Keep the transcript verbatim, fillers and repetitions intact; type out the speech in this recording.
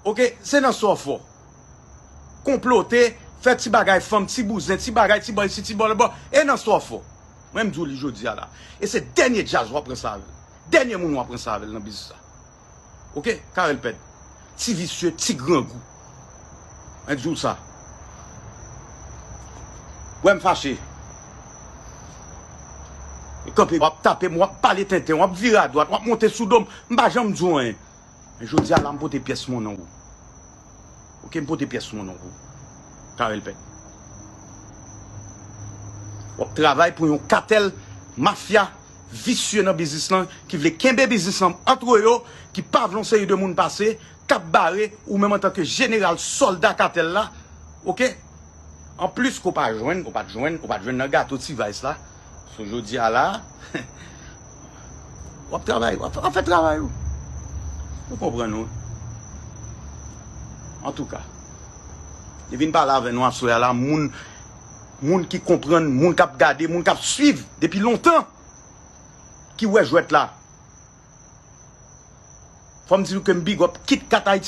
Oke, se nan sa w fò. Konplote, fè ti bagay fanm, ti bouzen, ti bagay, ti bò isi, ti bò lòtbò. E nan sa w fò. Mwen, m di w li jodi a la. E se dènye djaz w ap ranse avè l. Dènye moun w ap ranse avè l nan biznis la. Oke? Karèl pèd. Ti visye, ti grangou. Mwen di w sa. Wè m fache. E kanpe, w ap tape m, w ap pale tenten, w ap vire adwat, w ap monte sou do m. M pa janm di w anyen. Men jodi a la, m pote pyès monnen w. Oke, m pote pyès monnen w. Karèl pèd. W ap travay pou yon katèl mafya visye nan biznis lan, ki vle kenbe biznis lan antre yo, ki pa vle yon seri de moun pase, k ap bare ou menm antanke jeneral sòlda katèl la, oke? Anplis, ke w pa jwenn, ou pa t jwenn, ou pa t jwenn nan gato T-Vice la. So, jodi a la, w ap travay, w ap, w ap fè travay ou. Nou konprann ou. Antouka, li vin pale avè nou aswè a la, moun, moun ki konprann, moun k ap gade, moun k ap swiv depi lontan, ki wè jwèt la. Fò m di w ke m big up KitKat Haiti.